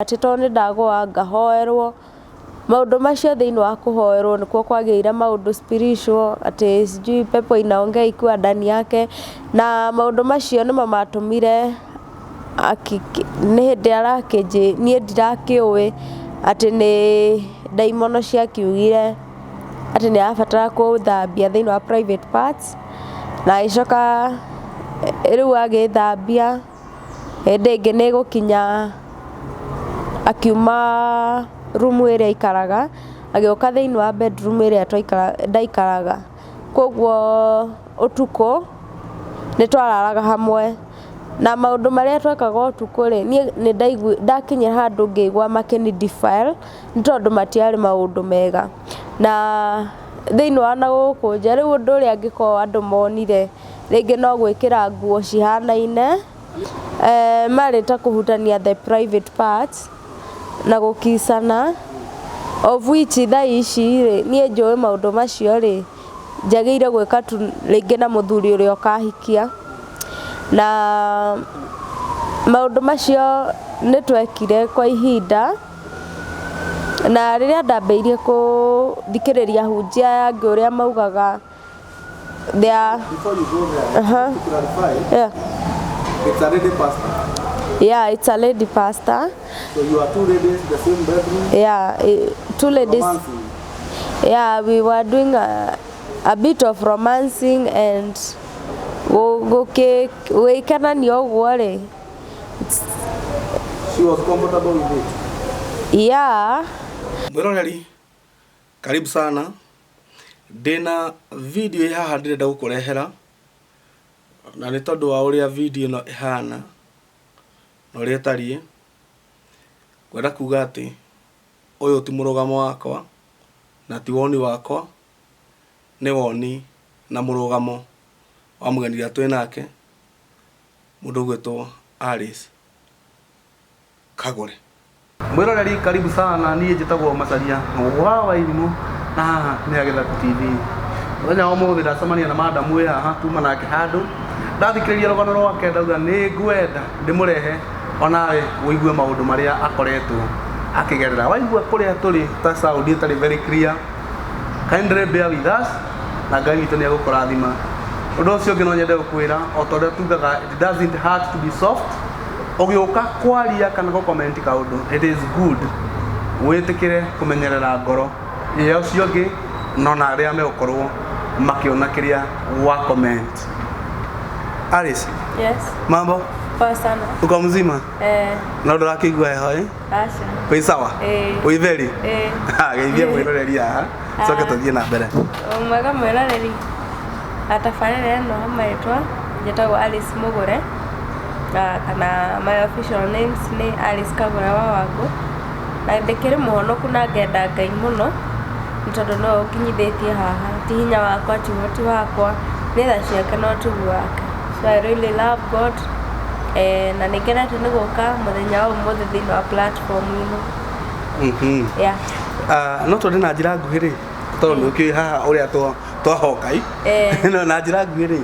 Atĩ tondũ nĩ ndagũa ngahoerwo. Maũndũ macio thĩinĩ wa kũhoerwo nĩkuo kwagĩire maũndũ spiritual, atĩ sijui pepo inaongea ikiwa ndani yake, na maũndũ macio nĩmo matũmire nĩ hĩndĩ arakĩnjĩ niĩ ndirakĩũĩ atĩ nĩ ndaimono ciakiugire atĩ nĩ arabatara gũthambia thĩinĩ wa private parts, na agĩcoka rĩu agĩthambia. Hĩndĩ ĩngĩ nĩ gũkinya akiuma rumu ĩrĩa aikaraga, agĩũka thĩinĩ wa bedroom ĩrĩa ndaikaraga. Koguo ũtukũ nĩ twararaga hamwe, na maũndũ marĩa twekaga ũtukũ rĩ, niĩ nĩ ndakinyire handũ ngĩigua makĩni defile, nĩ tondũ matiarĩ maũndũ mega. Na thĩinĩ wa nagũkũ nja, rĩu ũndũ ũrĩa angĩkorwo andũ monire rĩngĩ no gwĩkĩra nguo cihanaine, marĩ ta kũhutania the private parts na gũkicana, of which thaa ici rĩ, niĩ njũĩ maũndũ macio rĩ, njagĩrĩire gwĩka tu rĩngĩ na mũthuri ũrĩa ũkahikia. Na maũndũ macio nĩ twekire kwa ihinda, na rĩrĩa ndambĩrĩirie gũthikĩrĩria ahunjia aya angĩ ũrĩa maugaga they are Before you go there, to clarify, it's a lady pastor. Yeah, it's a lady pastor. So you are two ladies in the same bedroom, Yeah, two ladies. Romancing. Yeah, we were doing a bit of romancing and gwĩkenania ũguo rĩ. She was comfortable with it. Yeah. Mwĩroreri, karibu sana. Ndĩna video ĩ haha ndĩrenda gũkũrehera, na nĩ tondũ wa ũrĩa video ĩno ĩhana na ũrĩa ĩtariĩ, ngwenda kuga atĩ ũyũ ti mũrũgamo wakwa na ti woni wakwa, nĩ woni na mũrũgamo wa mũgeni ũrĩa twĩ nake, mũndũ ũgwĩtwo Alice Kagũre. Mwĩroreri, karibu sana. Niĩ njĩtagwo Macaria wa Wairimũ, na haha nĩ Agĩthaku TV. Mũthenya wa ũmũthĩ ndacemania na madam wĩ haha, tuma nake handũ ndathikĩrĩria rũgano rwake, ndauga nĩ ngwenda ndĩmũrehe onawe ũigue maũndũ marĩa akoretwo akĩgerera. Waigua kũrĩa tũrĩ ta sound ĩtarĩ very clear, kindly bear with us, na Ngai witũ nĩ egũkũrathima. Ũndũ ũcio ũngĩ, no nyende gũkwĩra, o ta ũrĩa tugaga, it doesn't hurt to be soft. Ũgĩũka kwaria kana gũ-comment kaũndũ, it is good wĩtĩkĩre kũmenyerera ngoro ya ũcio ũngĩ, no na arĩa megũkorwo makĩona kĩrĩa wa comment. Alice. Yes. Mambo? Poa sana. Uko mzima? Eh. No ndũrakĩigua heho ĩ? Aca. Wĩ sawa? Eh. Wĩ theri? Eh. Geithia mwĩroreri haha, coke tũthiĩ na mbere. Mwega mwĩroreri wa tabarĩra ĩno, marĩtwa njĩtagwo Alice Mũgũre, na kana my official names nĩ Alice Kagũre wa Wangũ, na ndĩkĩrĩ mũhonoku na ngenda Ngai mũno, nĩ tondũ nĩwe ũnginyithĩtie haha. Ti hinya wakwa, ti ũhoti wakwa, nĩ tha ciake na ũtugi wake. So I really love God, na nĩ ngenete nĩ gũka mũthenya wa ũmũthĩ thĩinĩ wa platform ĩno. Yeah. Ah, no twende na njĩra nguhĩ rĩ, tondũ nĩ ũkĩũĩ haha ũrĩa twahoka i. No na njĩra nguhĩ rĩ,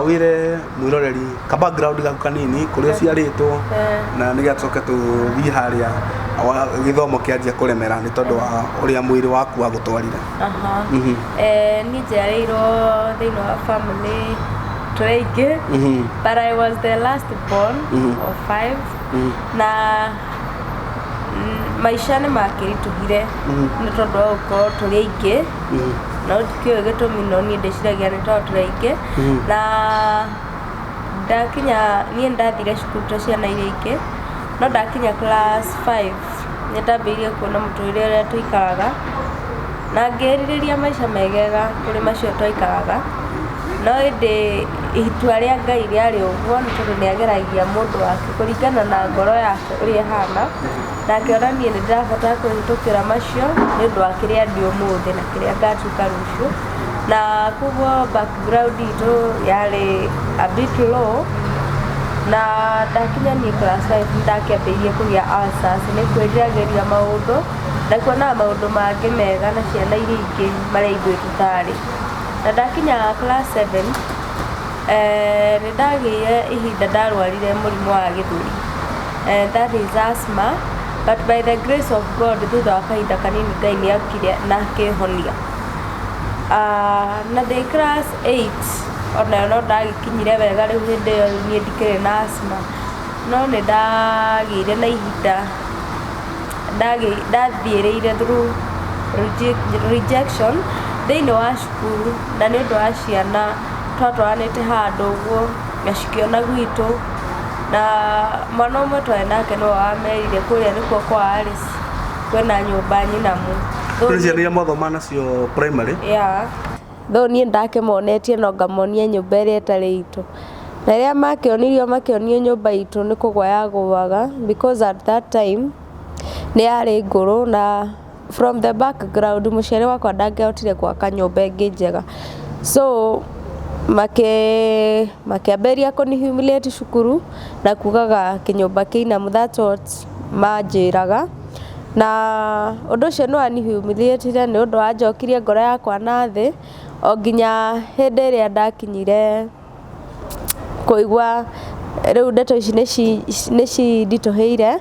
wĩre mwĩroreri ka background gaku kanini, kũrĩa ũciarĩtwo, na nĩgetha tũcoke tũthiĩ harĩa gĩthomo kĩanjia kũremera nĩ tondũ wa ũrĩa mwĩrĩ waku wagũtwarire. Aha. Niĩ njiarĩirwo thĩinĩ wa family tũrĩ aingĩ, but I was the last born of five, na maica nĩ makĩritũhire nĩ tondũ wa gũkorwo tũrĩ aingĩ. No ndikĩũĩ gĩtũmi, no niĩ ndĩciragia nĩ tondũ tũrĩ aingĩ. Na ndakinya, niĩ nĩ ndathire cukuru ta ciana iria ingĩ, no ndakinya class 5 nĩ ndambĩrĩirie kuona mũtũrĩre ũrĩa tũikaraga, na ngĩrirĩria maica megega kũrĩ macio twaikaraga. No ĩndĩ itua rĩa Ngai rĩarĩ ũguo, nĩ tondũ nĩ ageragia mũndũ wake kũringana na ngoro yake ũrĩa ĩhana, na akĩona niĩ nĩ ndĩrabatara kũhĩtũkĩra macio nĩ ũndũ wa kĩrĩa ndĩ ũmũthĩ na kĩrĩa ngatuĩka rũciũ. Na koguo background itũ yarĩ a bit low, na ndakinya niĩ class 5 nĩ ndakĩambĩrĩirie kũgĩa ulcers nĩ kwĩriragĩria maũndũ na kuonaga maũndũ mangĩ mega na ciana iria ingĩ marĩa ithuĩ tũtarĩ. Na ndakinya class 7, nĩ ndagĩire ihinda ndarwarire mũrimũ wa gĩthũri, that is asthma. But by the grace of God, thutha wa kahinda kanini Ngai nĩ okire na akĩhonia. Na ndĩ class 8 onayo no ndagĩkinyire wega, rĩu hĩndĩ ĩyo niĩ ndikĩrĩ na asthma, no nĩ ndagĩire na ihinda ndathiĩrĩire through rejection thĩinĩ wa cukuru, na nĩ ũndũ wa ciana twatwaranĩte handũ ũguo na cikĩona gwitũ, na mwana ũmwe twarĩ nake nĩwe wamerire kũrĩa nĩkuo kwa Alice kwĩna nyũmba nyinamu. Kũrĩ ciana iria mwathoma nacio primary? Yeah. Though niĩ ndakĩmonetie no ngamonia nyũmba ĩrĩa ĩtarĩ itũ. Na rĩrĩa makĩonirio, makĩonio nyũmba itũ nĩ kũgwa yagũaga, because at that time nĩ yarĩ ngũrũ, na from the background mũciari wakwa ndangĩahotire gwaka nyũmba ĩngĩ njega. So makĩambĩrĩria kũni humiliate cukuru na kugaga kĩnyũmba kĩinamu, that's what manjĩraga. Na ũndũ ũcio nĩ wani humiliatire, nĩ ũndũ wanjokirie ngoro yakwa na thĩ, o nginya hĩndĩ ĩrĩa ndakinyire kũigua rĩu ndeto ici nĩ cinditũhĩire.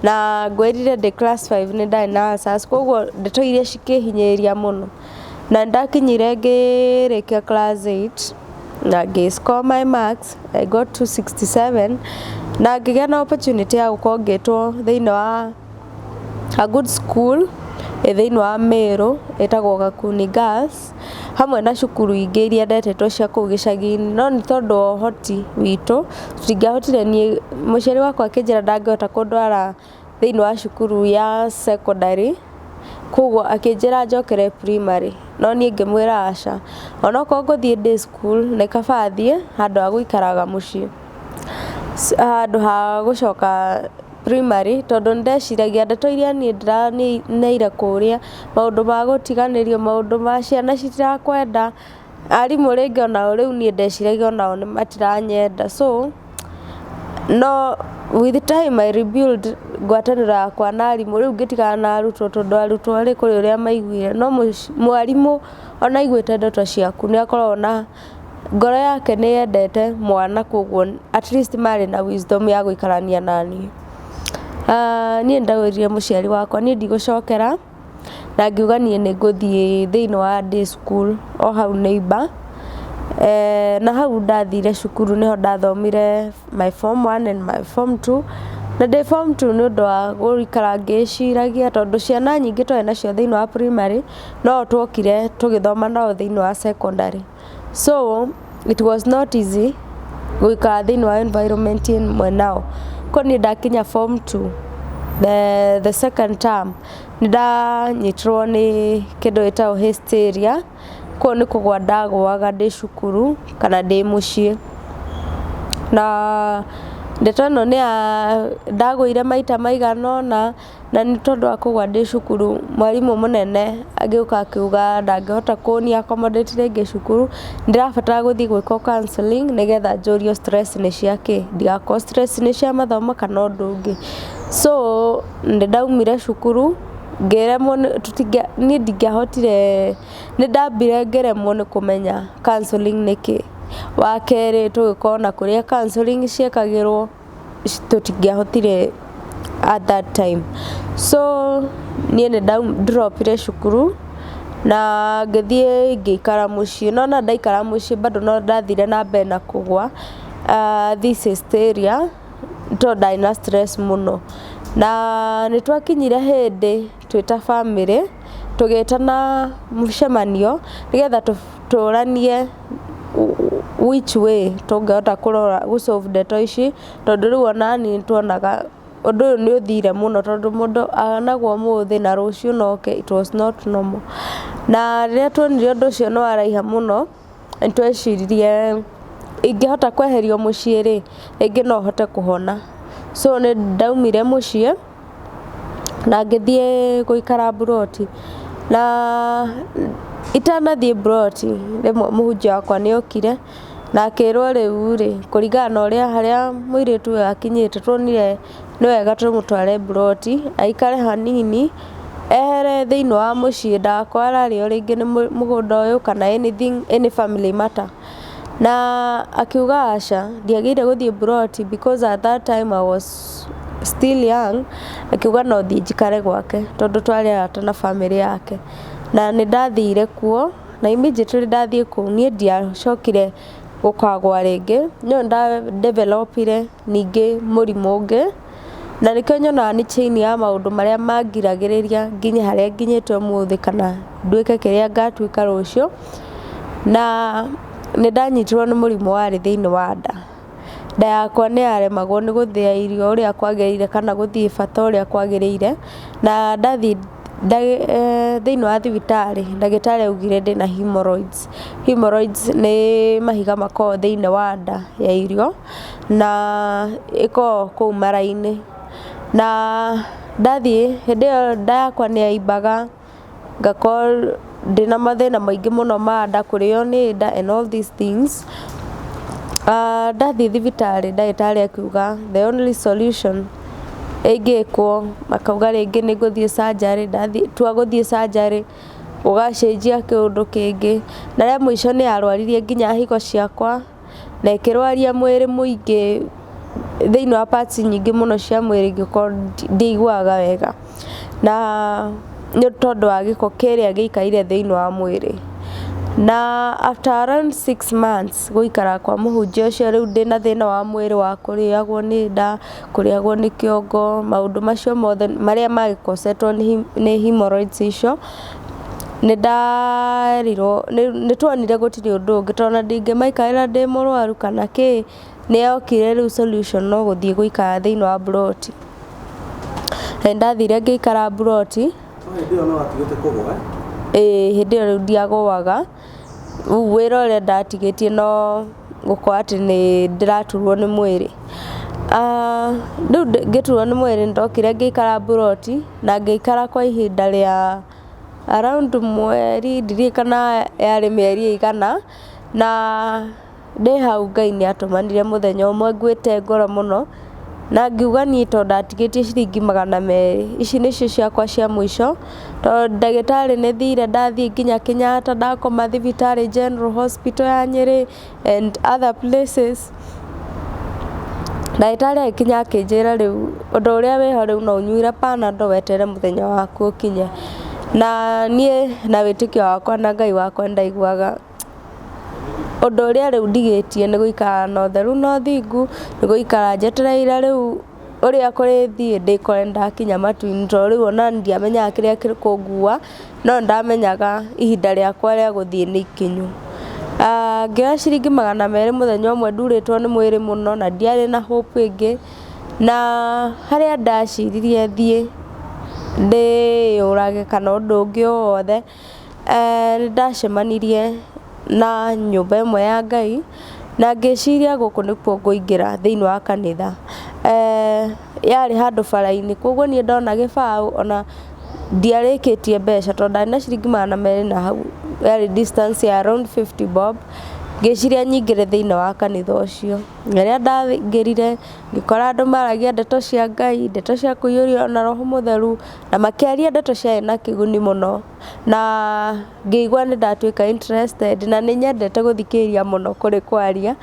Na ngwĩrire ndĩ class 5 nĩ ndarĩ na ulcers, koguo ndeto iria cikĩhinyĩrĩria mũno. Na ndakinyire ngĩrĩkia class 8 na ngĩ score my marks, I got 267, na ngĩgĩa na opportunity ya gũkorwo ngĩtwo thĩinĩ wa a good school ĩ thĩinĩ wa Meru ĩtagwo Gakuni Girls, hamwe na cukuru ingĩ iria ndetĩtwo cia kũu gĩcagi-inĩ, no nĩ tondũ wa ũhoti witũ tũtingĩahotire. Niĩ mũciari wakwa akĩnjĩra ndangĩhota kũndwara thĩinĩ wa cukuru ya secondary, koguo akĩnjĩra njokere primary, no niĩ ngĩmwĩra aca, onokorwo ngũthiĩ day school nĩ kaba thiĩ handũ ha gũikaraga mũciĩ, handũ ha gũcoka primary, tondũ nĩ ndeciragia ndeto iria niĩ ndĩraneire kũrĩa, maũndũ ma gũtiganĩrio, maũndũ ma ciana citirakwenda, arimũ rĩngĩ onao rĩu niĩ ndeciragia onao nĩ matiranyenda. So no with time I rebuild ngwatanĩro yakwa na arimũ, rĩu ngĩtigana na arutwo, tondũ arutwo rĩ kũrĩ ũrĩa maiguire, no mwarimũ ona aiguĩte ndeto ciaku nĩ akoragwo na ngoro yake nĩ yendete mwana, koguo at least marĩ na wisdom ya gũikarania naniĩ. Niĩ nĩndawĩrire mũciari wakwa niĩ ndigũcokera, na ngiuga niĩ nĩ ngũthiĩ thĩinĩ wa day school o hau neighbor. Na hau ndathire cukuru nĩho ndathomire my form 1 and my form 2. Na ndĩ form 2, nĩ ũndũ wa gũikara ngĩciragia, tondũ ciana nyingĩ twarĩ nacio thĩinĩ wa primary no twokire tũgĩthoma nao thĩinĩ wa secondary, so it was not easy gũikara thĩinĩ wa environment ĩmwe nao. Ko niĩ ndakinya form 2, the second term, nĩ ndanyitirwo nĩ kĩndũ gĩtagwo hysteria. Koguo nĩ kũgwa ndagũaga ndĩ cukuru kana ndĩ mũciĩ, na ndeto ĩno nĩ ya ndagũire maita maigana ũna, na nĩ tondũ wa kũgwa ndĩ cukuru, mwarimũ mũnene agĩũka akiuga ndangĩhota kũni accommodate rĩngĩ cukuru, ndĩrabatara gũthiĩ gwĩkwo counselling nĩgetha njũrio stress nĩ cia kĩ, ndigakorwo stress nĩ cia mathomo kana ũndũ ũngĩ. So nĩ ndaumire cukuru ngĩremwo niĩ ndingĩahotire, nĩ ndambire ngĩremwo nĩ kũmenya counselling nĩ kĩ. Wa kerĩ, tũgĩkorwo na kũrĩa counselling ciĩkagĩrwo tũtingĩahotire at that time. So niĩ nĩ ndropire cukuru na ngĩthiĩ ngĩikara mũciĩ, no na ndaikara mũciĩ bado no ndathire na mbere na kũgwa this hysteria, tondũ ndarĩ na stress mũno. Na nĩ twakinyire hĩndĩ twĩ ta family tũgĩtana mũcemanio nĩgetha tũranie which way tũngĩhota kũrora gũ solve ndeto ici, tondũ rĩu ona niĩ nĩtuonaga ũndũ ũyũ nĩ ũthire mũno, tondũ mũndũ anagwo ũmũthĩ na rũciũ no oke, it was not normal. Na rĩrĩa tuonire ũndũ ũcio nĩ waraiha mũno, nĩ tweciririe ingĩhota kweherio mũciĩ rĩ, rĩngĩ no hote kũhona. So nĩ ndaumire mũciĩ na ngĩthiĩ gũikara mburoti. Na itanathiĩ mburoti, rĩmwe mũhunjia wakwa nĩ okire na akĩrwo rĩu rĩ, kũringana na ũrĩa harĩa mũirĩtu ũyũ akinyĩte, tuonire nĩ wega tũmũtware mburoti aikare hanini, ehere thĩinĩ wa mũciĩ, ndagakorwo ararĩo rĩngĩ nĩ mũgũnda ũyũ kana anything, any family matter. Na akiuga aca, ndiagĩrĩire gũthiĩ mburoti because at that time I was still young, akiuga no thiĩ njikare gwake tondũ twarĩ arata na bamĩrĩ yake. Na nĩ ndathire kuo na immediately ndathiĩ kũu niĩ ndiacokire gũkagwa rĩngĩ, no nĩ nda develop ire ningĩ mũrimũ ũngĩ, na nĩkĩo nyonaga nĩ chain ya maũndũ marĩa mangiragĩrĩria nginye harĩa nginyĩte ũmũthĩ kana nduĩke kĩrĩa ngatuĩka rũciũ. Na nĩ ndanyitirwo nĩ mũrimũ warĩ thĩinĩ wa nda. Nda yakwa nĩ yaremagwo nĩ gũthĩa irio ũrĩa kwagĩrĩire kana gũthiĩ bata ũrĩa kwagĩrĩire, na ndathiĩ thĩinĩ wa thibitarĩ, ndagĩtarĩ augire ndĩna hemorrhoids. Hemorrhoids nĩ mahiga makoragwo thĩinĩ wa nda ya irio na ĩkoragwo kũu mara-inĩ. Na ndathiĩ hĩndĩ ĩyo nda yakwa nĩ yaimbaga, ngakorwo ndĩna mathĩna maingĩ mũno ma nda, kũrĩo nĩ nda and all these things. Ndathiĩ thibitarĩ ndagĩtarĩ akiuga the only solution ĩngĩkwo, akauga rĩngĩ nĩ ngũthiĩ surgery, ndatua gũthiĩ surgery ũgacenjia kĩũndũ kĩngĩ, na rĩa mũico nĩ yarwaririe nginya higo ciakwa na ĩkĩrwaria mwĩrĩ mũingĩ thĩinĩ wa parts nyingĩ mũno cia mwĩrĩ, ngĩkorwo ndiiguaga wega, na nĩ tondũ wa gĩko kĩrĩa gĩikaire thĩinĩ wa mwĩrĩ. Na after around 6 months gũikara kwa mũhunjia ũcio, rĩu ndĩna thĩna wa mwĩrĩ wa kũrĩagwo nĩ nda, kũrĩagwo nĩ kĩongo, maũndũ macio mothe marĩa magĩkosetwo nĩ hemorrhoids icio, nĩ nderirwo, nĩ tuonire gũtirĩ ũndũ ũngĩ tondũ ona ndingĩmaikarĩra ndĩ mũrwaru kana kĩ, nĩ yokire rĩu solution no gũthiĩ gũikara thĩinĩ wa mburoti. Na nĩ ndathire ngĩikara mburoti. No hĩndĩ ĩyo nĩ watigĩte kũgũa, eh? Ĩĩ, hĩndĩ ĩyo rĩu ndiagũaga, rĩu wĩra ũrĩa ndatigĩtie no gũkorwo atĩ nĩ ndĩraturwo nĩ mwĩrĩ. Rĩu ngĩturwo nĩ mwĩrĩ nĩ ndokire ngĩikara mburoti na ngĩikara kwa ihinda rĩa around mweri, ndirikanaga kana yarĩ mĩeri ĩigana, na ndĩ hau Ngai nĩ atũmanire mũthenya ũmwe nguĩte ngoro mũno, na ngiuga niĩ tondũ ndatigĩtie ciringi 200, ici nĩcio ciakwa cia mũico, tondũ ndagĩtarĩ nĩ thire ndathiĩ nginya Kenyatta, ndakoma thibitarĩ General Hospital ya Nyĩrĩ and other places. Ndagĩtarĩ agĩkinya akĩnjĩra rĩu ũndũ ũrĩa wĩho rĩu no ũnyuire Panadol weterere mũthenya waku ũkinye. Na niĩ na wĩtĩkio wakwa na Ngai wakwa ndaiguaga ũndũ ũrĩa rĩu ndigĩtie nĩ gũikara na ũtheru na ũthingu, nĩ gũikara njetereire rĩu ũrĩa kũrĩthiĩ ndĩkore nĩndakinya matu-inĩ, tondũ rĩu ona ndiamenyaga kĩrĩa gĩkũngua, no nĩndamenyaga ihinda rĩakwa rĩa gũthiĩ nĩ ikinyu. Ngĩoya ciringi 200 mũthenya ũmwe ndurĩtwo nĩ mwĩrĩ mũno na ndiarĩ na hope ĩngĩ, na harĩa ndaciririe thiĩ ndĩyũrage kana ũndũ ũngĩ o wothe, nĩ ndacemanirie na nyũmba ĩmwe ya Ngai na ngĩciria gũkũ nĩkuo ngũingĩra thĩinĩ wa kanitha. Yarĩ handũ bara-inĩ, koguo niĩ ndona gĩbaũ ona ndiarĩkĩtie mbeca tondũ ndarĩ na ciringi 200 na hau yarĩ distance ya around 50 bob, ngĩciria nyingĩre thĩinĩ wa kanitha ũcio. Na rĩrĩa ndaingĩrire ngĩkora andũ maragia ndeto cia Ngai, ndeto cia kũiyũrio na Roho Mũtheru, na makĩaria ndeto ciarĩ na kĩguni mũno, na ngĩigua nĩ ndatuĩka interested na nĩ nyendete gũthikĩrĩria mũno kũrĩ kwaria,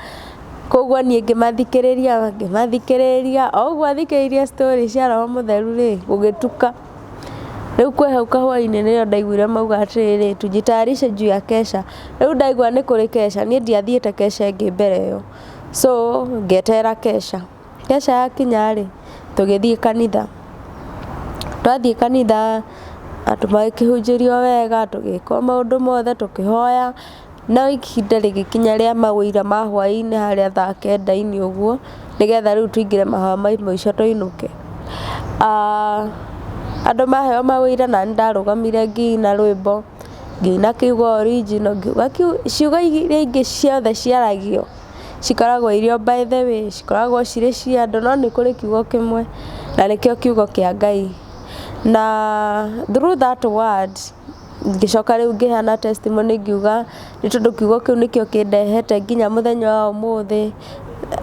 koguo niĩ ngĩmathikĩrĩria ngĩmathikĩrĩria, o ũguo thikĩrĩirie story cia Roho Mũtheru rĩ, gũgĩtuka. Rĩu kwĩ hau kahũa-inĩ nĩrĩo ndaiguire mauga atĩrĩrĩ, tujitayarishe juu ya kesha. Rĩu ndaigua nĩ kũrĩ kesha, niĩ ndiathiĩte kesha ĩngĩ mbere ĩyo, so ngĩeterera kesha. Kesha yakinya rĩ, tũgĩthiĩ kanitha. Twathiĩ kanitha, andũ magĩkĩhunjĩrio wega, tũgĩkwo maũndũ mothe, tũkĩhoya, no ihinda rĩgĩkinya rĩa mawĩira ma hwaĩ-inĩ harĩa thaa kenda-inĩ ũguo, nĩgetha rĩu tũingĩre mahoya ma mũico tũinũke. Andũ maheo mawĩira nani ndarũgamire ngĩina rwĩmbo, ngĩina kiugo original, ngiuga ciugo iria ingĩ ciothe ciaragio cikoragwo irĩ o by the way, cikoragwo cirĩ cia andũ, no nĩ kũrĩ kiugo kĩmwe na nĩkĩo kiugo kĩa Ngai. Na through that word ngĩcoka rĩu ngĩheana testimony ngiuga nĩ tondũ kiugo kĩu nĩkĩo kĩndehete nginya mũthenya wa ũmũthĩ.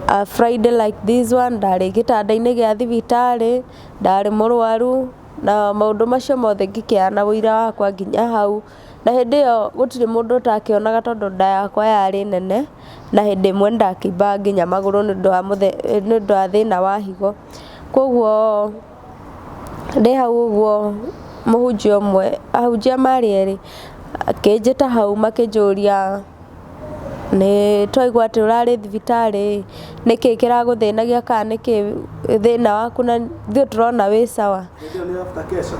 A Friday like this one ndarĩ gĩtanda-inĩ gĩa thibitarĩ, ndarĩ mũrwaru na maũndũ macio mothe ngĩkĩheana ũira wakwa nginya hau. Na hĩndĩ ĩyo gũtirĩ mũndũ ũtakĩonaga tondũ nda yakwa yarĩ nene, na hĩndĩ ĩmwe nĩndakĩimbaga nginya magũrũ nĩ ũndũ wa thĩna wa higo. Koguo ndĩ hau ũguo mũhunjia ũmwe, ahunjia marĩ erĩ, akĩnjĩta hau makĩnjũria nĩ twaigua atĩ ũrarĩ thibitarĩ, nĩkĩ kĩragũthĩnagia kana nĩkĩ thĩna waku na ithuĩ tũrona wĩ sawa. Hĩndĩ ĩyo nĩ after kesha.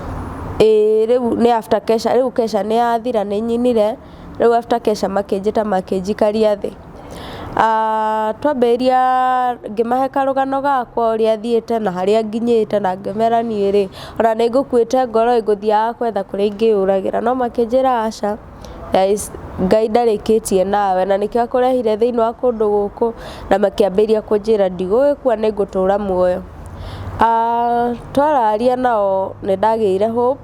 Ĩĩ rĩu nĩ after kesha, rĩu kesha nĩ yathira nĩ nyinire, rĩu after kesha makĩnjĩta makĩnjikaria thĩ. Ah, twambĩrĩria ngĩmahe karũgano gakwa ũrĩa thiĩte na harĩa nginyĩte na ngĩmera niĩ rĩ, ona nĩ ngũkuĩte ngoro ĩ ngũthiaga gwetha kũrĩa ingĩyũragĩra, no makĩnjĩra aca, Ngai ndarĩkĩtie nawe na nĩkĩo akũrehire thĩinĩ wa kũndũ gũkũ, na makĩambĩrĩria kũnjĩra ndigũgĩkua nĩ ngũtũra muoyo. Ah, twararia nao nĩ ndagĩire hope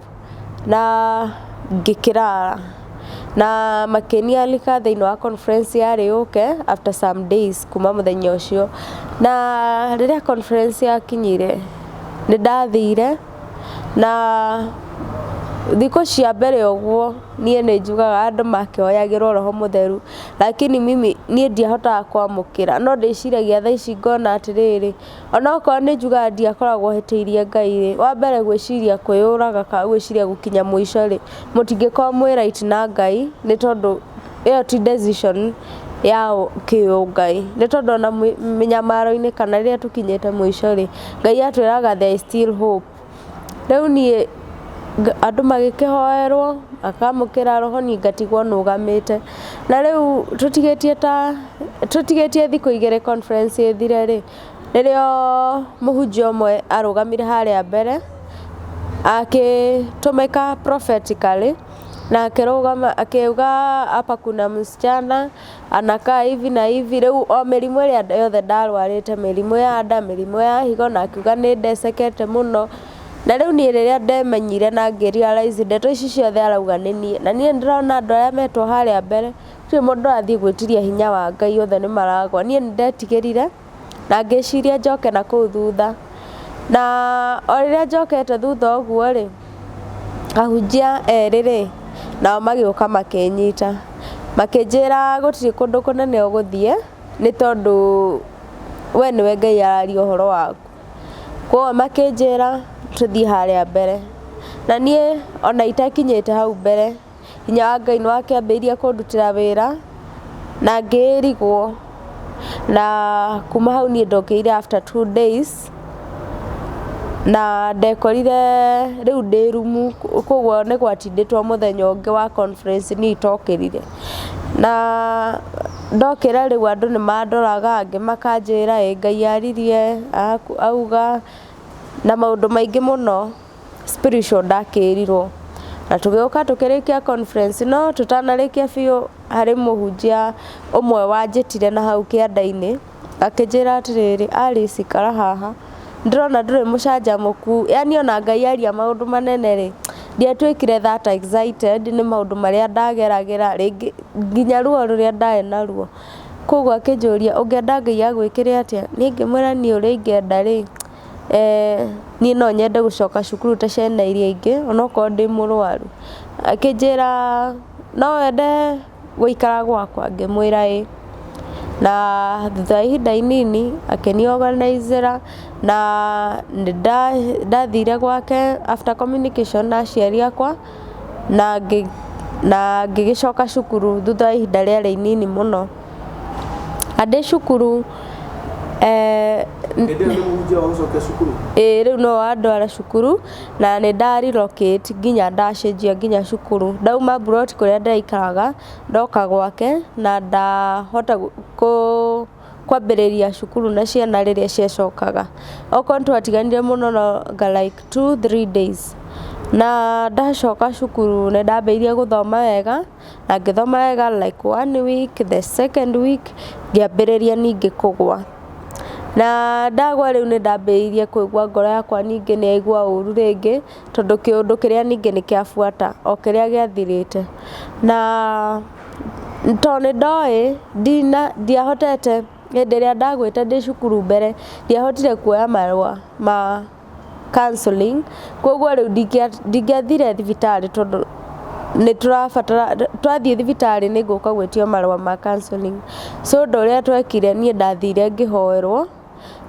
na ngĩkĩrara na makĩnialika thĩinĩ wa conference yarĩ yũke after some days kuma mũthenya ũcio. Na rĩrĩa conference yakinyire nĩ ndathire na thikũ cia mbere ũguo niĩ nĩ njugaga andũ makĩhoyagĩrwo roho mũtheru, lakini mimi niĩ ndiahotaga kwamũkĩra, no ndĩciragia thaa ici ngona atĩrĩrĩ, onokorwo nĩ njugaga ndiakoragwo hĩtĩirie Ngai rĩ, wa mbere gwĩciria kwĩyũraga kana gwĩciria gũkinya mũico rĩ, mũtingĩkorwo mwĩ right na Ngai nĩ tondũ ĩyo ti decision ya kĩũngai, nĩ tondũ ona mĩnyamaro-inĩ kana rĩrĩa tũkinyĩte mũico rĩ, Ngai atwĩraga there is still hope. Rĩu niĩ andũ magĩkĩhoerwo makamũkĩra roho niĩ ngatigwo nũgamĩte. Na rĩu tũtigĩtie ta tũtigĩtie thikũ igĩrĩ conference ĩthire rĩ, nĩrĩo mũhunjia ũmwe arũgamire harĩa mbere akĩtũmĩka prophetically na akĩrũgama akiuga hapa kuna msichana anakaa hivi na hivi. Rĩu o mĩrimũ ĩrĩa yothe ndarwarĩte, mĩrimũ ya nda, mĩrimũ ya higo, na akiuga nĩ ndecekete mũno. Na rĩu niĩ rĩrĩa ndemenyire na ngĩ realize ndeto ici ciothe arauga nĩ niĩ, na niĩ nĩndĩrona andũ arĩa metwo harĩa mbere gũtirĩ mũndũ ũrathiĩ gwĩtiria hinya wa Ngai, othe nĩ maragwa. Niĩ nĩ ndetigĩrire na ngĩciria njoke na kũu thutha, na o rĩrĩa njokete thutha ũguo rĩ, ahunjia erĩ rĩ, nao magĩũka makĩnyita, makĩnjĩra gũtirĩ kũndũ kũnene ũgũthiĩ nĩ tondũ we nĩwe Ngai araria ũhoro waku. Koguo makĩnjĩra tũthiĩ harĩa mbere, na niĩ ona itakinyĩte hau mbere, hinya wa Ngai nĩ wakĩambĩrĩirie kũndutĩra wĩra na ngĩrigwo, na kuma hau niĩ ndokĩrire after 2 days na ndekorire rĩu ndĩ rumu, koguo nĩ gwatindĩtwo mũthenya ũngĩ wa conference niĩ itokĩrire. Na ndokĩra rĩu andũ nĩ mandoraga, angĩ makanjĩra ĩ Ngai aririe auga na maũndũ maingĩ mũno spiritual ndakĩrirwo. Na tũgĩũka tũkĩrĩkia conference, no tũtanarĩkia biũ harĩ mũhunjia ũmwe wanjĩtire na hau kĩanda-inĩ akĩnjĩra atĩrĩrĩ, Alice ikara haha, ndĩrona ndũrĩ mũcanjamũku, yani ona Ngai aria maũndũ manene rĩ, ndiatuĩkire that excited nĩ maũndũ marĩa ndageragĩra, rĩngĩ nginya ruo rũrĩa ndarĩ naruo. Koguo akĩnjũria ũngĩenda Ngai agwĩkĩre atĩa, niĩ ngĩmwĩra niĩ ũrĩa ingĩenda rĩ, niĩ no nyende gũcoka cukuru ta ciana iria ingĩ onokorwo ndĩ mũrwaru. Akĩnjĩra no wende gũikara gwakwa, ngĩmwĩra ĩĩ. Na thutha wa ihinda inini akĩni organizĩra na nĩ ndathire gwake after communication na aciari akwa na ngĩgĩcoka cukuru thutha wa ihinda rĩarĩ inini mũno. Na ndĩ cukuru Hĩndĩ ĩyo nĩ mũhunjia wa gũcokia cukuru? Ĩĩ rĩu nĩwe wandwara cukuru na nĩ nda relocate nginya ndacenjia nginya cukuru. Ndauma mburoti kũrĩa ndĩraikaraga ndoka gwake na ndahota kwambĩrĩria cukuru na ciana rĩrĩa ciacokaga. Okorwo nĩ twatiganire mũno no anga like 2-3 days. Na ndacoka cukuru nĩ ndambĩrĩirie gũthoma wega na ngĩthoma wega like one week, the second week ngĩambĩrĩria ningĩ kũgwa. Na ndagwa rĩu nĩ ndambĩrĩirie kũigua ngoro yakwa ningĩ nĩ yaigua ũru rĩngĩ tondũ kĩũndũ kĩrĩa ningĩ nĩ kĩabuata o kĩrĩa gĩathirĩte. Na tondũ nĩ ndoĩ ndiahotete hĩndĩ ĩrĩa ndagwĩte ndĩ cukuru mbere ndiahotire kuoya marũa ma counselling, koguo rĩu ndingĩathire thibitarĩ tondũ nĩ tũrabatara twathiĩ thibitarĩ nĩ ngũka gwĩtio marũa ma counselling. So ũndũ ũrĩa twekire niĩ ndathire ngĩhoerwo.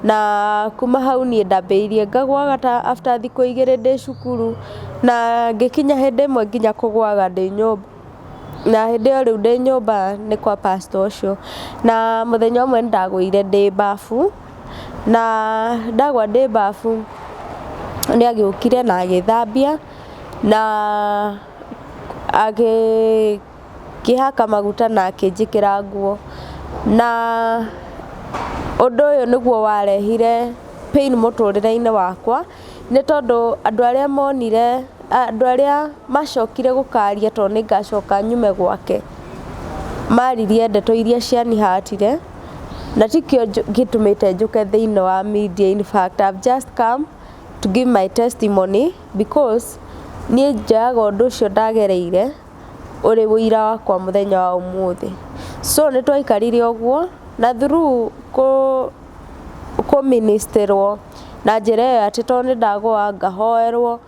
Na kuma hau niĩ ndambĩrĩirie ngagũaga ta after thikũ 2 ndĩ cukuru, na ngĩkinya hĩndĩ ĩmwe nginya kũgũaga ndĩ nyũmba. Na hĩndĩ ĩyo rĩu ndĩ nyũmba nĩ kwa pastor ũcio. Na mũthenya ũmwe nĩ ndagũire ndĩ bafu, na ndagwa ndĩ bafu nĩ agĩũkire na agĩthambia na akĩhaka maguta na akĩnjĩkĩra nguo. Na ũndũ ũyũ nĩguo warehire pain mũtũrĩre-inĩ wakwa, nĩ tondũ andũ arĩa monire, andũ arĩa macokire gũkaria tondũ nĩ ngacoka nyume gwake, maririe ndeto iria cianihatire, na tikĩo gĩtũmĩte njũke thĩinĩ wa media. In fact, I've just come to give my testimony because niĩ njoyaga ũndũ ũcio ndagereire ũrĩ ũira wakwa mũthenya wa ũmũthĩ. So nĩ twaikarire ũguo na through kũministĩrwo na njĩra ĩyo atĩ tondũ nĩ ndagũa ngahoerwo.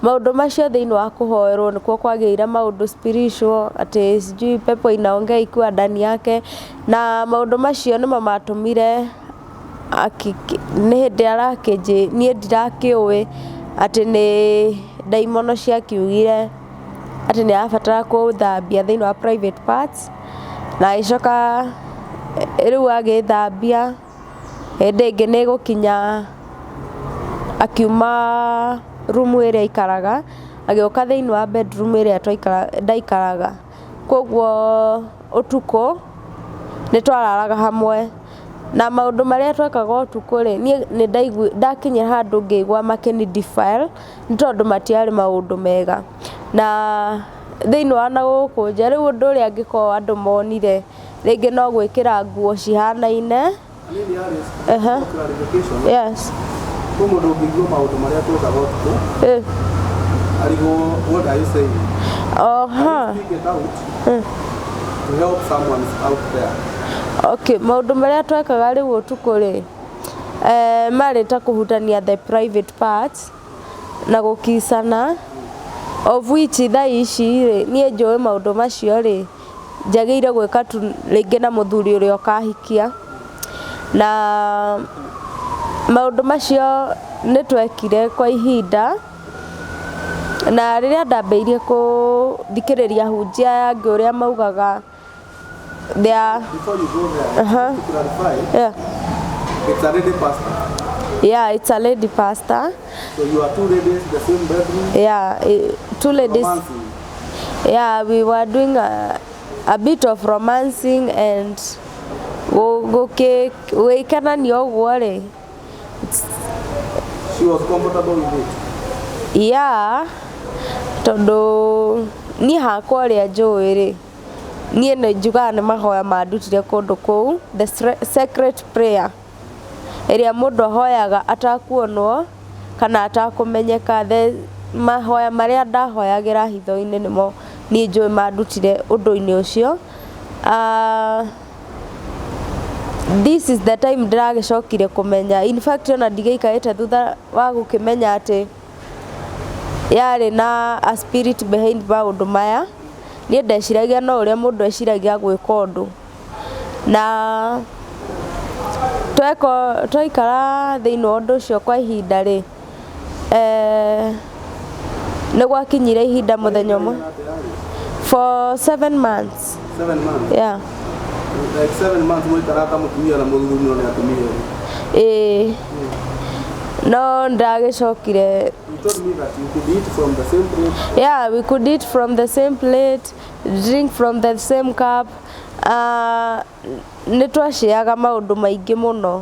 Maũndũ macio thĩinĩ wa kũhoerwo nĩkuo kwagĩire maũndũ spiritual, atĩ sijui pepo inaongea ikiwa ndani yake, na maũndũ macio nĩmo matũmire nĩ hĩndĩ arakĩnjĩ niĩ ndirakĩũĩ atĩ nĩ ndaimono ciakiugire atĩ nĩ arabatara kũthambia thĩinĩ wa private parts, na agĩcoka rĩu agĩthambia. Hĩndĩ ĩngĩ nĩ gũkinya akiuma rumu ĩrĩa aikaraga agĩũka thĩinĩ wa bedroom ĩrĩa ndaikaraga. Koguo ũtukũ nĩ twararaga hamwe, na maũndũ marĩa twekaga ũtukũ rĩ, niĩ nĩ ndakinya handũ ngĩigua makĩni defile, nĩ tondũ matiarĩ maũndũ mega. Na thĩinĩ wa na gũkũ nja rĩu ũndũ ũrĩa angĩkorwo andũ monire rĩngĩ no gwĩkĩra nguo cihanaine. Anini Alice, for clarification, Yes. kwĩ mũndũ ũngĩigua maũndũ marĩa twekaga ũtukũ arigwo, what are you saying? Oha. Speak it out to help someone out there. Okay, maũndũ marĩa twekaga rĩu ũtukũ rĩ, marĩ ta kũhutania the private parts na gũkicana, of which thaa ici rĩ, niĩ njũĩ maũndũ macio rĩ, njagĩrĩire gwĩka tu rĩngĩ na mũthuri ũrĩa ũkahikia. Na maũndũ macio nĩ twekire kwa ihinda, na rĩrĩa ndambĩrĩirie kũthikĩrĩria ahunjia aya angĩ ũrĩa maugaga, they are Before you go there, to clarify, it's a lady pastor. Yeah, it's a lady pastor. So you are two ladies in the same bedroom, Yeah, two ladies. romancing. Yeah, we were doing a bit of romancing and gwĩkenania ũguo rĩ. She was comfortable with it. Yeah, tondũ niĩ hakwa ũrĩa njũĩ rĩ, niĩ nĩ njugaga nĩ mahoya mandutire kũndũ kũu, the secret prayer ĩrĩa mũndũ ahoyaga atakuonwo kana atakũmenyeka. The mahoya marĩa ndahoyagĩra hitho-inĩ nĩmo niĩ njũĩ mandutire ũndũ-inĩ ũcio. This is the time ndĩragĩcokire kũmenya, in fact ona ndigĩikarĩte thutha wa gũkĩmenya atĩ yarĩ na a spirit behind maũndũ maya. Niĩ ndeciragia no ũrĩa mũndũ eciragia gwĩka ũndũ, na tweka twaikara thĩinĩ wa ũndũ ũcio kwa ihinda rĩ, nĩ gwakinyire ihinda mũthenya ũmwe for 7 months. 7 months. Yeah. Like 7 months mũikaraga ta mũtumia na mũthuri no nĩ atumia erĩ. Ĩĩ, no ndagĩcokire. You told me that you could eat from the same plate. Yeah, we could eat from the same plate, drink from the same cup. Nĩ twaciaga maũndũ maingĩ mũno,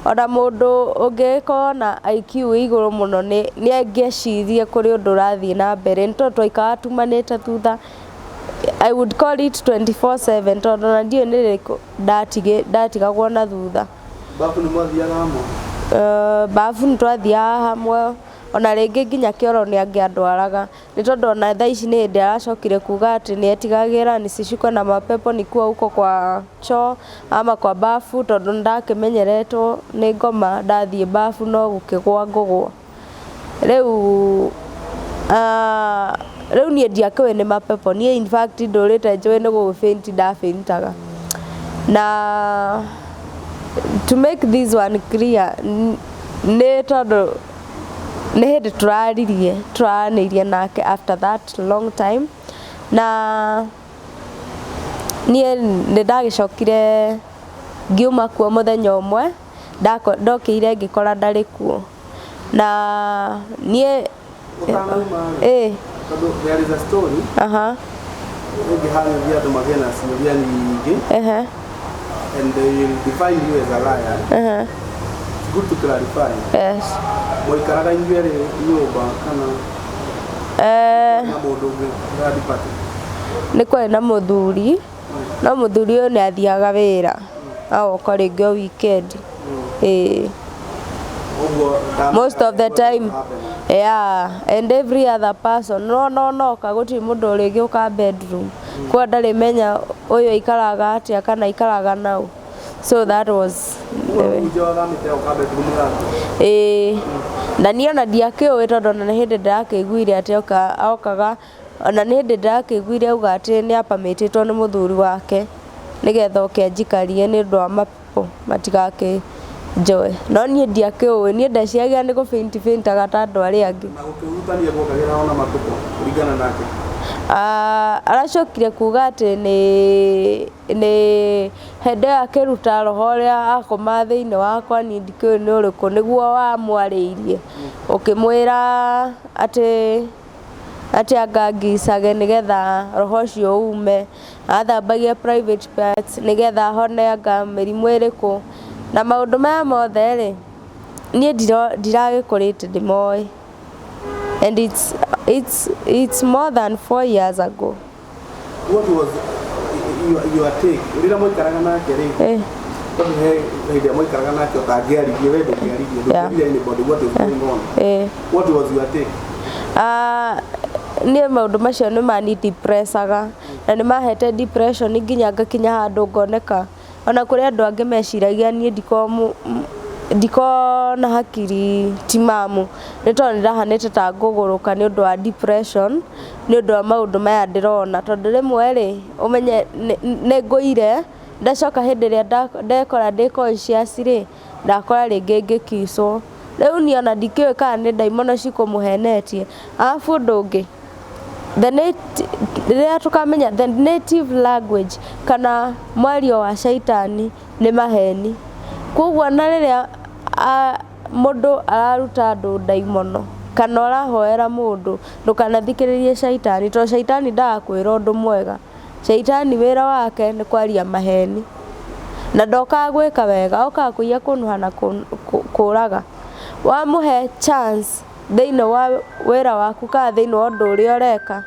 ona mũndũ ũngĩkorwo na IQ ĩ igũrũ mũno nĩ angĩecirie kũrĩ ũndũ ũrathiĩ na mbere, nĩ tondũ twaikaraga tumanĩte thutha. I would call it 24/7, tondũ ona ndiũĩ nĩ rĩ ndatigagwo na thutha. Bafu nĩ mwathiaga hamwe. Bafu nĩ twathiaga hamwe, ona rĩngĩ nginya kĩoro nĩ angĩandwaraga, nĩ tondũ ona thaa ici nĩ hĩndĩ aracokire kuga atĩ nĩ etigagĩra nisishikwe na mapepo nikiwa huko kwa choo ama kwa bafu, tondũ nĩ ndakĩmenyeretwo nĩ ngoma ndathiĩ bafu no gũkĩgwa ngũgwa. Rĩu rĩu niĩ ndiakĩũĩ nĩ mapepo, niĩ in fact ndũrĩte njũĩ nĩ gũfaint ndafaintaga. Na To make this one clear, nĩ tondũ nĩ hĩndĩ tũraririe, tũraranĩirie nake after that long time, na niĩ nĩ ndagĩcokire ngiuma kuo mũthenya ũmwe, ndokĩire ngĩkora ndarĩ kuo. Na niĩ Ũtanauma rĩ, tondũ there is a story ĩngĩharĩria andũ magĩe na ciũria nyingĩ and they will define you as a liar. It's good to clarify. Yes. Mwaikaraga inyuĩ erĩ nyũmba kana na mũndũ ũngĩ third party? Nĩ kwarĩ na mũthuri, no mũthuri ũyũ nĩ athiaga wĩra, agoka rĩngĩ o weekend. Ĩĩ. Ũguo ndamenyaga Most of the what time. happened. Yeah, and every other person no no noka gũtirĩ mũndũ ũrĩgĩũka bedroom, kwa ndarĩmenya ũyũ aikaraga atĩa kana aikaraga nau. So that was the Ũguo way. mũhunjia wathamĩte oka bedroom yaku. Ĩĩ, na niĩ ona ndiakĩũĩ, tondũ ona nĩ hĩndĩ ndĩrakĩiguire atĩ okaga, ona nĩ hĩndĩ ndĩrakĩiguire auga atĩ nĩ apamĩtĩtwo nĩ mũthuri wake nĩgetha oke anjikarie nĩ ũndũ wa mapepo matigakĩnjoe, no niĩ ndiakĩũĩ, niĩ ndeciragia nĩ gũ faint faintaga ta andũ arĩa angĩ. Na gũkĩhutania guokagĩra ona mapepo kũringana nake? Ah, aracokire kuga atĩ nĩ hĩndĩ ĩyo akĩruta roho ũrĩa akoma thĩinĩ wakwa, niĩ ndikĩũĩ nĩ ũrĩkũ, nĩguo wamwarĩirie ũkĩmwĩra atĩ angangicage nĩgetha roho ũcio ume, athambagie private parts nĩgetha hone anga mĩrimũ ĩrĩkũ, na maũndũ maya mothe rĩ, niĩ ndiragĩkũrĩte ndĩmoĩ, and it's more than 4 years ago. What was your take rĩrĩa mwaikaraga nake rĩ? Tondũ he hĩndĩ ĩrĩa mwaikaraga nake ũtangĩaririe, we ndũngĩaririe, ndũngĩrire anybody what is going on. What was your take? Ah, niĩ maũndũ macio nĩ mani depressaga na nĩ mahete depression nginya ngakinya handũ ngoneka ona kũrĩ andũ angĩ meciragia niĩ ndikoragwo na hakiri timamu, nĩ tondũ nĩ ndahanĩte ta ngũgũrũka nĩ ũndũ wa depression, nĩ ũndũ wa maũndũ maya ndĩrona, tondũ rĩmwe rĩ, ũmenye nĩ ngũire, ndacoka hĩndĩ ĩrĩa ndekora ndĩ conscious rĩ, ndakora rĩngĩ ngĩkicwo. Rĩu niĩ ona ndikĩũĩ kana nĩ ndaimono cikũmũhenetie. Arabu ũndũ ũngĩ, rĩrĩa tũkamenya the native language kana mwario wa caitani nĩ maheni, koguo ona rĩrĩa mũndũ araruta andũ ndaimono kana ũrahoera mũndũ, ndũkanathikĩrĩrie caitani, tondũ caitani ndagakwĩra ũndũ mwega. Caitani wĩra wake nĩ kwaria maheni na ndokaga gwĩka wega, okaga kũiya, kũnũha na kũraga. Wamũhe chance thĩinĩ wa wĩra waku kana thĩinĩ wa ũndũ ũrĩa ũreka,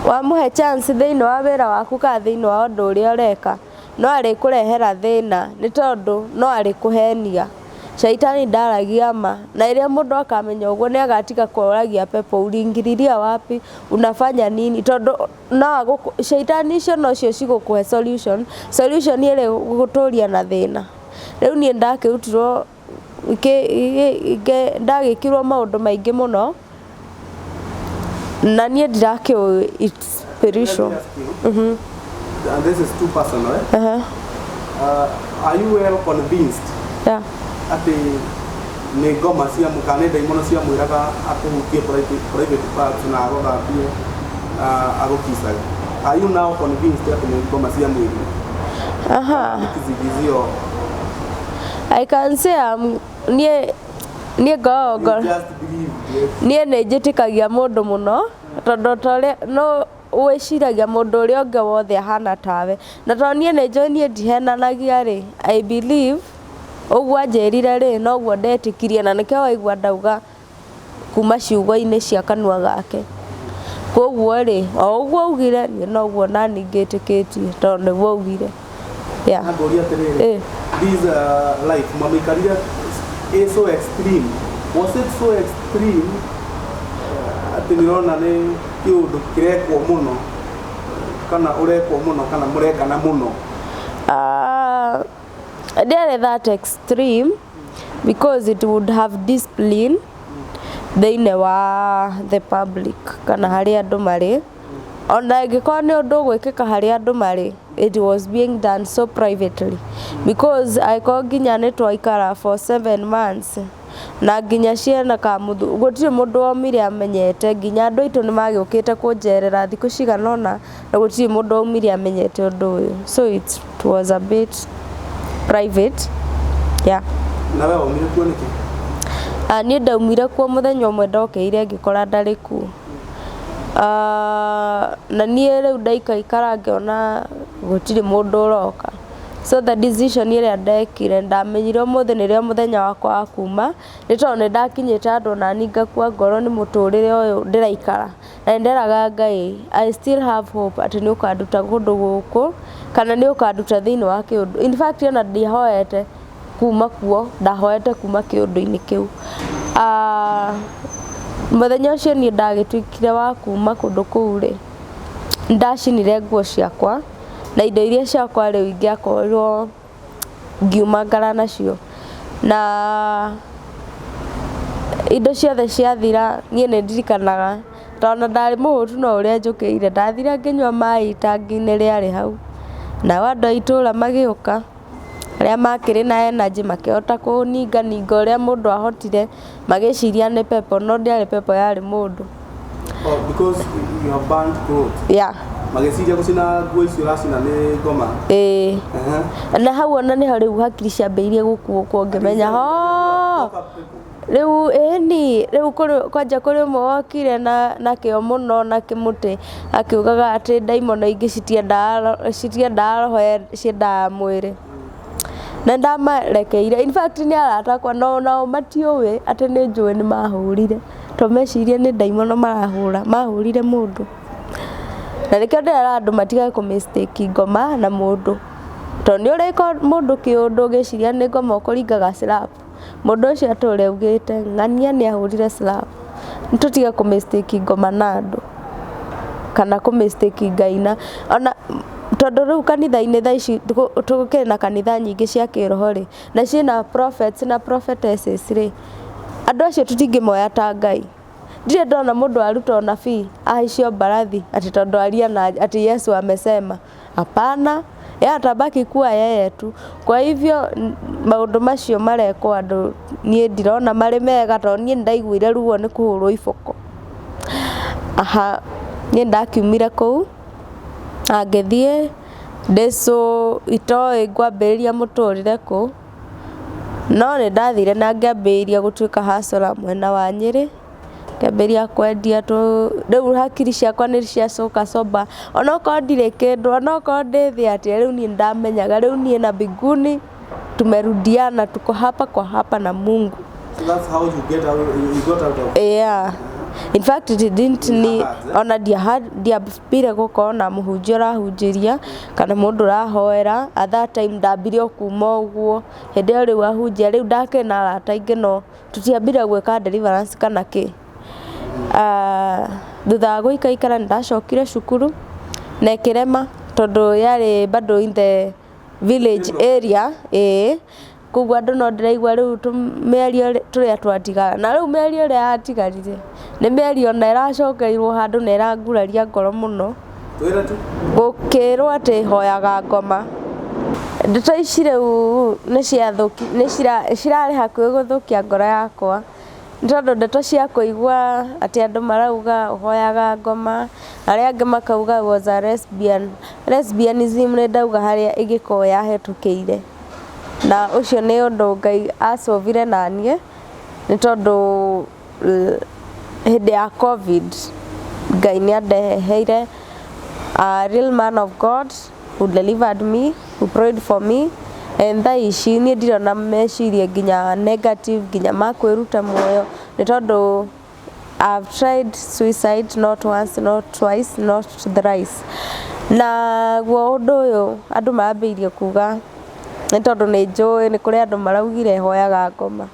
wamũhe chance thĩinĩ wa wĩra waku kana thĩinĩ wa ũndũ ũrĩa ũreka, no arĩkũrehera thĩna, nĩ tondũ no arĩkũhenia. Shaitani ndaragia ma, na rĩrĩa mũndũ akamenya ũguo, nĩ agatiga kũragia pepo, uliingililia wapi, unafanya nini, tondũ no shaitani icio nocio cigũkũhe solution, solution ĩrĩa ĩgũgũtũria na thĩna. Rĩu niĩ ndakĩrutirwo, ndagĩkirwo maũndũ maingĩ mũno na niĩ ndirakĩũĩ it's spiritual. Let me ask you, and this is too personal, eh? Are you well convinced Yeah. atĩ nĩ ngoma cia kana nĩ ndaimono ciamwĩraga akũhutie private parts na agũthambie na agũkicage? Are you now convinced atĩ nĩ ngoma ciamwĩrire? Aha. Nĩ kizingizio? I can say niĩ ngoragwo You just believed, yes. Niĩ nĩ njĩtĩkagia mũndũ mũno, tondũ torĩa no wĩciragia mũndũ ũrĩa ũngĩ wothe ahana tawe, na tondũ niĩ nĩ njũĩ niĩ ndihenanagia rĩ, I believe ũguo anjĩrire rĩ, noguo ndetĩkirie, na nĩkĩo waigua ndauga kuma ciugo-inĩ cia kanua gake. Koguo rĩ, o ũguo augire, niĩ noguo nani ngĩtĩkĩtie, tondũ nĩguo augire, yeah. Na ngũria atĩrĩrĩ, this life mamĩikarire is so extreme, was it so extreme atĩ nĩũrona nĩ kĩũndũ kĩrekwo mũno kana ũrekwo mũno kana mũrekana mũno? Ndiarĩ that extreme, because it would have discipline thĩinĩ wa the public kana harĩa andũ marĩ. Ona ĩngĩkorwo nĩ ũndũ ũgwĩkĩka harĩa andũ marĩ, it was being done so privately because angĩkorwo nginya nĩ twaikara for 7 months na nginya ciana kamũthu gũtirĩ mũndũ waumire amenyete. Nginya andũ aitũ nĩ magĩũkĩte kũnjerera thikũ cigana ũna na gũtirĩ mũndũ waumire amenyete ũndũ ũyũ, so it was a bit private, yeah. Na we waumire kuo nĩkĩ? Ah, niĩ ndaumire kuo mũthenya ũmwe ndokĩire ngĩkora ndarĩ kuo. Ah, na niĩ rĩu ndaikaikara ngĩona gũtirĩ mũndũ ũroka, so the decision ĩrĩa ndekire, ndamenyire ũmũthĩ nĩrĩo mũthenya wakwa wa kuma, nĩ tondũ nĩ ndakinyĩte handũ onani ngakua ngoro nĩ mũtũrĩre ũyũ ndĩraikara. Na nĩ nderaga Ngai, I still have hope atĩ nĩ ũkanduta kũndũ gũkũ kana nĩ ũkanduta thĩinĩ wa kĩũndũ. In fact, ona ndiahoete kuma kuo, ndahoete kuma kĩũndũ-inĩ kĩu. Ah, mũthenya ũcio niĩ ndagĩtuĩkire wa kuma kũndũ kũu rĩ, ndacinire nguo ciakwa na indo iria ciakwa rĩu ingĩakorirwo ngiuma ngara nacio, na indo ciothe ciathira. Niĩ nĩ ndirikanaga tondũ ndarĩ mũhũtu, no ũrĩa njũkĩire ndathire ngĩnyua maĩ itangi-inĩ rĩarĩ hau. Nao andũ a itũra magĩũka arĩa makĩrĩ na energy makĩhota kũninganinga ũrĩa mũndũ ahotire, magĩciria nĩ pepo, no ndĩarĩ pepo, yarĩ mũndũ. Oh, because you have burned clothes. Yeah. Magĩciria gũcina nguo icio ũracina nĩ ngoma. Ĩĩ. Na hau ona nĩho rĩu hakiri ciambĩrĩirie gũkuũkwo, ngĩmenya ho rĩu ĩni rĩu kũrĩ kwanja kũrĩ ũmwe wokire na kĩo mũno na kĩmũtĩ akiugaga atĩ ndaimono ingĩ citiendaga roho, ciendaga mwĩrĩ. Na ndamarekeire, in fact nĩ arata akwa, no nao matiũĩ atĩ nĩ njũĩ nĩ mahũrire, to mecirie nĩ ndaimono marahũra, mahũrire mũndũ. Na nĩkĩo ndĩrera andũ matigage kũ mistake ngoma na mũndũ, tondũ nĩ ũrĩka mũndũ kĩũndũ ũgĩciria nĩ ngoma ũkũringaga slap, mũndũ ũcio atũre augĩte ng'ania nĩ ahũrire slap. Nĩ tũtige kũ mistake ngoma na andũ kana kũ mistake Ngai na ona tondũ rĩu kanitha-inĩ thaa ici tũkĩrĩ na kanitha nyingĩ cia kĩroho rĩ, na ciĩna prophets na prophetesses rĩ, andũ acio tũtingĩmoya ta Ngai. Ndirĩ ndona mũndũ aruta ũnabii ahaicio mbarathi atĩ tondũ aria na atĩ Yesu amesema. Hapana, yeye atabaki kuwa yeye tu. Kwa hivyo maũndũ macio marekwo andũ niĩ ndirona marĩ mega, tondũ niĩ nĩndaiguire ruo nĩ kũhũrwo iboko. Aha, niĩ ndakiumire kũu na ngĩthiĩ ndĩcũ itoĩ ngwambĩrĩria mũtũrĩre kũ, no nĩ ndathire na ngĩambĩrĩria gũtuĩka hustler mwena wa Nyĩrĩ, ngĩambĩrĩria kwendia tũ. Rĩu hakiri ciakwa nĩ ciacoka sober, onokorwo ndirĩ kĩndũ, onokorwo ndĩ thĩ atĩa, rĩu niĩ nĩndamenyaga rĩu niĩ na mbinguni tumerudiana, tuko hapa kwa hapa na Mungu. So that's how you got out of Yeah. In fact, it didn't ni eh? Ona ndiambire gũkorwo na mũhunjia ũrahunjĩria kana mũndũ ũrahoera. At that time ndambire o kuma ũguo. Hĩndĩ ĩyo rĩu ahunjia rĩu ndakĩrĩ na arata aingĩ, no tũtiambire gwĩka deliverance kana kĩ. Ah, thutha wa gũikaikara nĩ ndacokire cukuru na ĩkĩrema tondũ yarĩ bado in the village area, ĩĩ. Koguo andũ no ndĩraigua rĩu mĩario tũrĩa twatigara, na rĩu mĩario ĩrĩa yatigarire nĩ mĩario ona ĩracokeirwo handũ na ĩranguraria ngoro mũno. Twĩre tu. Gũkĩrwo atĩ hoyaga ngoma. Ndeto ici rĩu nĩ ciathũki, nĩ cirarĩ hakuhĩ gũthũkia ngoro yakwa, nĩ tondũ ndeto cia kũigua atĩ andũ marauga ũhoyaga ngoma, arĩa angĩ makauga I was a lesbian. Lesbianism nĩ ndauga harĩa ĩngĩkorwo yahetũkĩire, na ũcio nĩ ũndũ Ngai acovire naniĩ, nĩ tondũ hĩndĩ ya COVID Ngai nĩ andeheire a real man of God who delivered me, who prayed for me, and thaa ici niĩ ndirĩ meciria nginya negative nginya ma kwĩruta muoyo, nĩ tondũ I've tried suicide not once, not twice, not thrice. Na guo ũndũ ũyũ andũ marambĩrĩirie kuga nĩ tondũ nĩ njũĩ nĩ kũrĩ andũ maraugire hoyaga ngoma.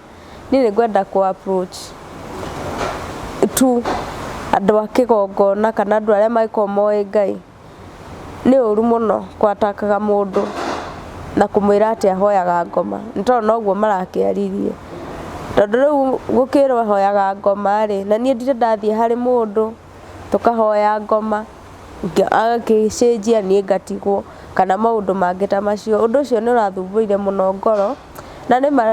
Niĩ nĩ ngwenda kũ approach tu andũ a kĩgongona kana andũ arĩa mangĩkorwo moĩ Ngai. Nĩ ũru mũno kwatakaga mũndũ na kũmwĩra atĩ ahoyaga ngoma, nĩ tondũ noguo marakĩaririe. Tondũ rĩu gũkĩrwo ahoyaga ngoma rĩ, na niĩ ndirĩ ndathiĩ harĩ mũndũ tũkahoya ngoma. Agagĩcenjia niĩ ngatigwo kana maũndũ mangĩ ta macio. Ũndũ ũcio nĩ ũrathumbũire mũno ngoro na nĩ ma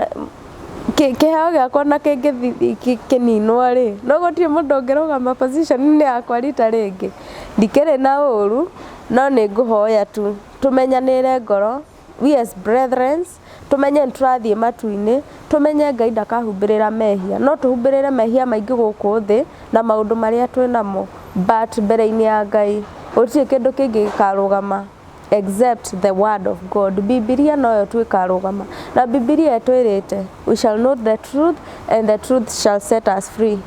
kĩheo gĩakwa na kĩngĩthiĩ kĩninwo rĩ, no gũtirĩ mũndũ ũngĩrũgama position-inĩ yakwa rita rĩngĩ. Ndikĩrĩ na ũru no nĩ ngũhoya tu tũmenyanĩre ngoro we as brethren, tũmenye nĩ tũrathiĩ matu-inĩ, tũmenye Ngai ndakahumbĩrĩra mehia. No tũhumbĩrĩre mehia maingĩ gũkũ thĩ na maũndũ marĩa twĩ namo, but mbere-inĩ ya Ngai gũtirĩ kĩndũ kĩngĩ gĩkarũgama except the word of God. Bibilia noyo tu ĩkarũgama na Bibilia ĩtwĩrĩte, "We shall know the truth and the truth shall set us free."